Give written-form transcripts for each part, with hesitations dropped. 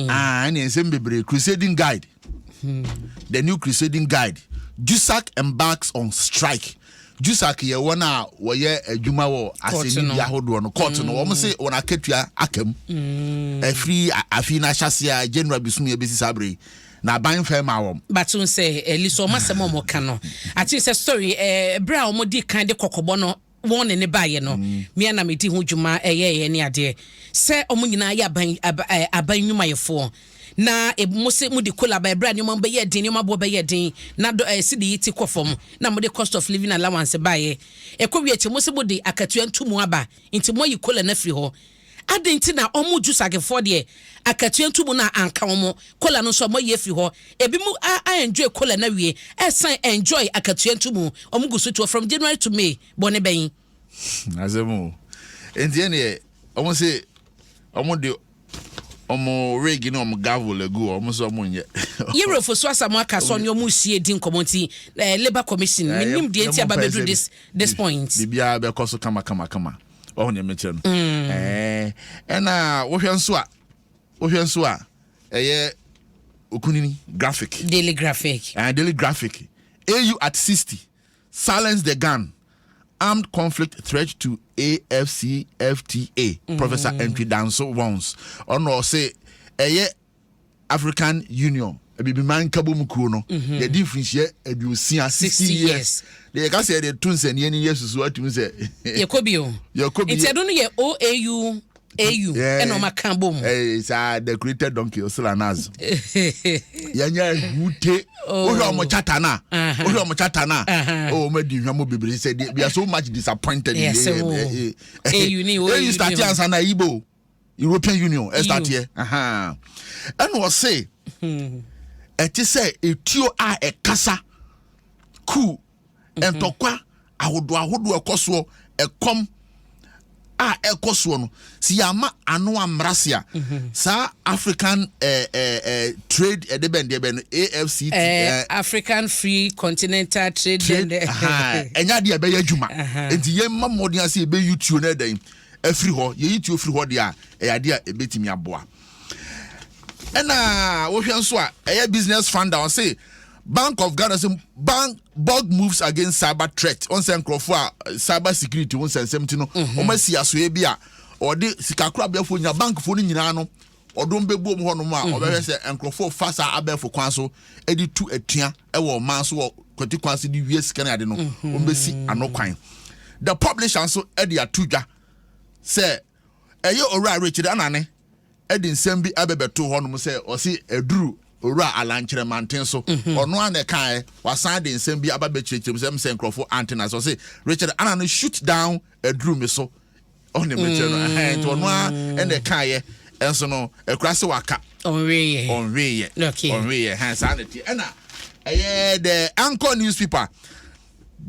Ah, ɛne nsɛm bebree. Crusading Guide, the new Crusading Guide, JUSAG embarks on strike. JUSAG yɛ wɔn a wɔyɛ adwuma wɔ asɛnni bi ahodoɔ no, court no. Wɔn se wɔn akatua aka mu ɛfiri afi n'ahyase a January bisum yɛ bɛsi saa bere na aban fɛn ma wɔn. Bato sɛ ɛli so ɔmo asɛm a ɔmo ka no ati sɛ story bere a ɔmo di kan de kɔkɔbɔ no wɔn ne ne baayɛ no, mmea na medi ho dwuma ɛyɛ ne adeɛ sɛ ɔmo nyinaa yɛ aban nnwumayɛfoɔ na mo se mo de COLA ba ɛbrɛ a nneɛma bɛyɛ den, nneɛma boɔ bɛyɛ den na dɔ sidi yi ti kɔ fam na mo de cost of living allowance baayɛ. Ɛkɔ wie akyi, mo se mo de akatua ntumu aba, nti mo ayi COLA no afiri hɔ. Adi nti na ɔmo JUSAGfoɔ deɛ, akatua ntumu na anka wɔn, COLA no nso ɔmo ayi afiri hɔ. Ebi mu a enjoy COLA na wie, ɛsan enjoy akatua ntumu, ɔmo gu so to from January to May bɔ ne bɛyin. Asɛm o. Nti ɛneɛ ɔmo se ɔmo de ɔmo rake ne ɔmo gavel agu hɔ, ɔmo sɛ ɔmo nyɛ. Yɛwurafo so asam aka sɛ ɔne ɔmo sie di nkɔmmɔ, nti Labour Commission, menim deɛ nti aba bɛduru this point. Biribiara bɛkɔ so kama kama kama. Ɔho nea mekyerɛ no. Ɛna wohwɛ nso a ɛyɛ Okunini Graphic. Daily Graphic. Daily Graphic, AU at 60 silence the gun, armed conflict threat to AfCFTA. Professor Antwi Danso warns. Ɔno ɔse ɛyɛ African Union, abibiman nkabom kuo no, yɛde mfirinhyia 60, 60 years deɛ yɛka sɛ yɛde to nsɛnniɛ ni yɛ susu atum sɛ yɛkɔ bi o. Yɛkɔ bi. Nti ɛno no yɛ OAU, AU ɛna ɔma ka bom. Saa decorated donkey osila naz yɛnyɛ hute. Wohwɛ ɔmo charter na wohwɛ ɔmo charter na oh, ɔmo adi nhwɛ bebree sɛ we are so much disappointed. Yes, AU ni AU start ansa na Igbo European Union ɛ start yɛ. Ɛna ɔse ɛte sɛ etuo a ɛkasa coup, ntɔkwa ahodoɔ ahodoɔ ɛkɔ soɔ, ɛkɔm a ɛkɔ soɔ no si yɛama ano amrase a saa African trade ɛde bɛn deɛ bɛn no AFC. African Free Continental Trade. Trade ɛnyɛ adeɛ ɛbɛyɛ adwuma, nti yɛn mma mmɔden ase yɛbɛyi tuo no ɛdɛn afiri hɔ. Yɛyi tuo firi hɔ deɛ a, ɛyɛ adeɛ a ɛbɛtumi aboa. Ɛna wohwɛ nso a ɛyɛ Business Funder, ɔse Bank of Ghana sɛ bank board moves against cyber threat. Wɔn sɛ nkurɔfoɔ a cyber security wɔn nsɛnsɛm ti no, wɔn asi asoɛ bi a ɔde sikakorabeafoɔ nyinaa, bankfoɔ no nyinaa no, ɔdɔm bɛbu mu hɔnom a ɔbɛhwɛ sɛ nkurɔfoɔ fa saa abɛɛfo kwan so de tu atua wɔ ɔman so wɔ kwati kwan so de wie sika no ade no, wɔn bɛsi ano kwan. The Publisher nso de ato dwa sɛ ɛyɛ Owura Richard Anane de nsɛm bi abɛbɛto hɔnom sɛ ɔsi aduru Owura Alan Kyerɛmanten so. Ɔno a na ɛkae wasan de nsɛm bi aba bɛkyerɛkyerɛ mu sɛ nkurɔfoɔ ante na sɛ ɔse Richard Anane shoot down aduru mi so. Ɔne mekyerɛ no ɛhɛn, nti ɔno a ɛna ɛkaeɛ ɛnso no ɛkura sɛ waka. Ɔnweyɛ. Ɔnweyɛ. Ɔnweyɛ hɛn saa na ti. Ɛna ɛyɛ the Anchor newspaper,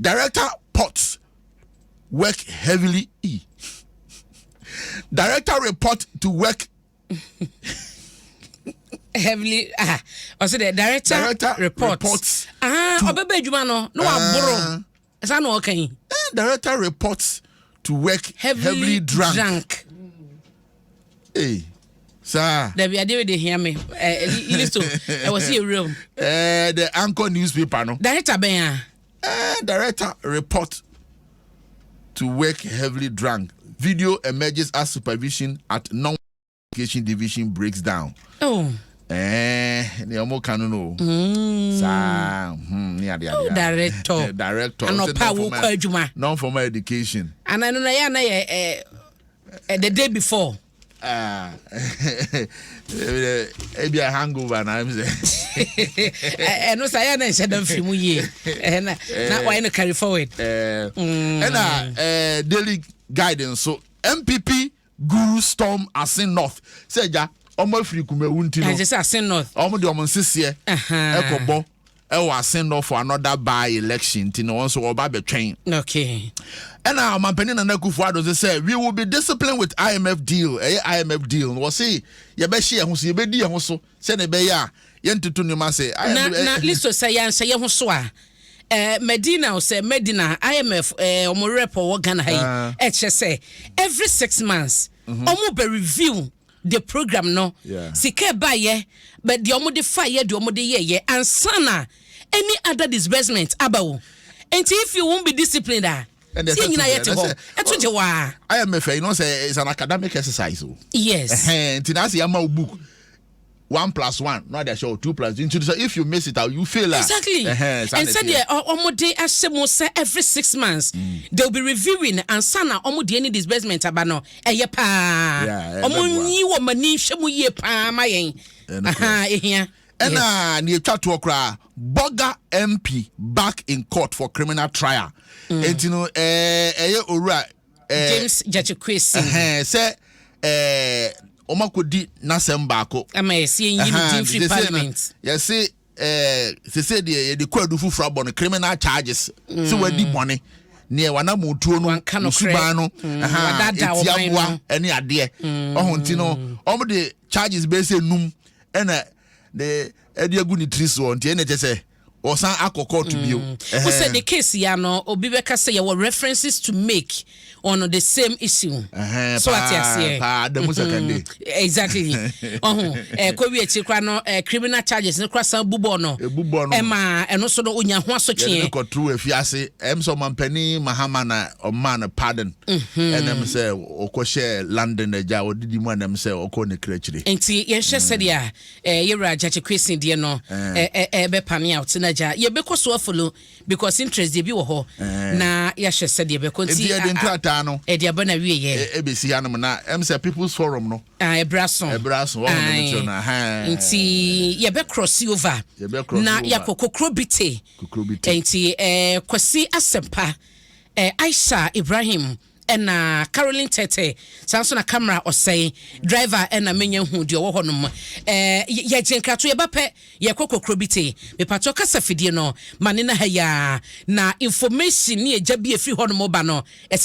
director ports work heavily e director report to work heavily. Ah, ɔsɛ the director, Director reports, reports ah, ɔbɛbɛ adwuma no na waboro saa na ɔka yi. Director reports to work heavily, heavily drunk. Drunk. Hey, saa. Dabi, adeɛ wei de hia me listo ɛwɔ sɛ yɛwura mu. The Anchor newspaper no. Director bɛn a? Director report to work heavily drunk. Video emerges as supervision at non-education division breaks down. Oh. Ne ɔmo ka no. Saa ne ade ade. Oh, director. Director. Anɔpa a wokɔ adwuma. Non-formal education. Ana no na yɛ ana yɛ the day before. Ah, ebi a hangover na m sɛ. Ɛno sa yɛ na nhyɛ da mfiri mu yie na wayɛ no carry forward. Ɛna Daily Guide nso, NPP guru storm Assin North sɛ gya ɔmo afiri Kumawu nti no. Ɛkyɛ sɛ Assin North. Ɔmo de ɔmo nseseɛ ɛkɔbɔ ɛwɔ Assin North for another by election, nti no wɔn nso wɔba abɛtwɛn. Ɛna ɔmampanin Nana Akufo Addo sɛ we will be disciplined with IMF deal. Ɛyɛ IMF deal no, wɔsi yɛbɛhyɛ yɛn ho so, yɛbɛdi yɛn ho so sɛnea ɛbɛyɛ a yɛntoto nneɛma ase. Na listo sɛ yɛnhyɛ yɛn ho so a, Medina sɛ Medina IMF ɔmo rep wɔ Ghana ha yi, ɛkyerɛ sɛ every 6 months ɔmo bɛ review. the program no, sika ɛbaayɛ, but deɛ ɔmo de fa yɛ, deɛ ɔmo de yɛyɛ ansa na any other disbursement aba o. Nti if you won't be disciplined a, ɛnna tie ɛsɛ nyinaa to yɛte gye, hɔ ɛsɛ- ɛto gye waa. IMF sɛ it's an academic exercise o. Yes. Ɛhɛn, nti na ase yɛama wo book one plus one na ɔde ahyɛ wo two plus two, nti so if you miss it out, you fail a. Exactly. Ɛhɛn, saa And na ɛteɛ. sɛdeɛ ɔmo de ahyɛ mu sɛ every 6 months they will be reviewing ansa na ɔmo de any disbursement aba no, ɛyɛ paa. Yeah, ɔmo ɛbɛboa. nyi wɔ mo ani nhwɛ mu yie paa ma yɛn. Ɛno Aha, ehia. Ɛna ne etwa toɔ koraa, Bolga MP back in court for criminal trial. Nti no ɛyɛ owura James Gyakye Quayson. Ɛhɛn, sɛ ɔmo akɔdi n'asɛm baako ama yɛsi enyi ne din firi sese no, parliament. Yɛse sese deɛ yɛde kɔ adu foforɔ abɔ no criminal charges sɛ wadi bɔne neɛ wanamotuo no, Wanka nokorɛ. nsuban no, wadaadaa ɛtia ɔman boa no. ɛne adeɛ ɔho. Nti no ɔmo de charges bɛyɛ sɛ num ɛna de ɛde agu ne tiri soɔ, nti ɛna kyɛ sɛ ɔsan akɔ court bio. Wo sɛ the case ya no, obi bɛka sɛ yɛwɔ references to make on the same issue. So ate aseɛ. Paa, Adamu Sakande. Exactly, ɔho kɔwi akyiri kora no, criminal charges ne kora san bubɔ no. Ebubɔ no. Ɛma ɛno so no onya ho yɛde asotweɛ. ne kɔtoro afiase. Ɛm sɛ ɔmampanin Mahama na ɔmaa no pardon. Ɛnam sɛ ɔkɔhyɛ London agya ɔdidi mu, ɛnam sɛ ɔkɔ ne kra akyire. Nti yɛnhwɛ sɛdeɛ yɛwura Gyakye Quayson deɛ no ɛbɛpane out no agya yɛbɛkɔ so afollow because interest deɛ bi wɔ hɔ na yɛahwɛ sɛdeɛ bɛkɔ. Nti yɛde nkrataa no ɛde aba na wieyɛ. Ɛbɛsi hanom na ɛm sɛ People's Forum no ɛbrɛ so. Ɛbrɛ so, wɔn no kyerɛ no, ahan. Nti yɛbɛ cross over Yɛbɛ cross na over. yɛakɔ Kokrobite. Kokrobite. Nti Kwasi Asɛmpa, Aisha Ibrahim ɛna Caroline Tete, saa nso na camera ɔsɛe driver ɛna menya hu deɛ ɔwɔ hɔ nom. Yɛgye nkrato, yɛba pɛ yɛkɔ Kokrobite. Mepatɔ kasa fidie no ma ne na ha yaa na information ne ɛgya bi ɛfiri hɔ nom ba no ɛsɛ.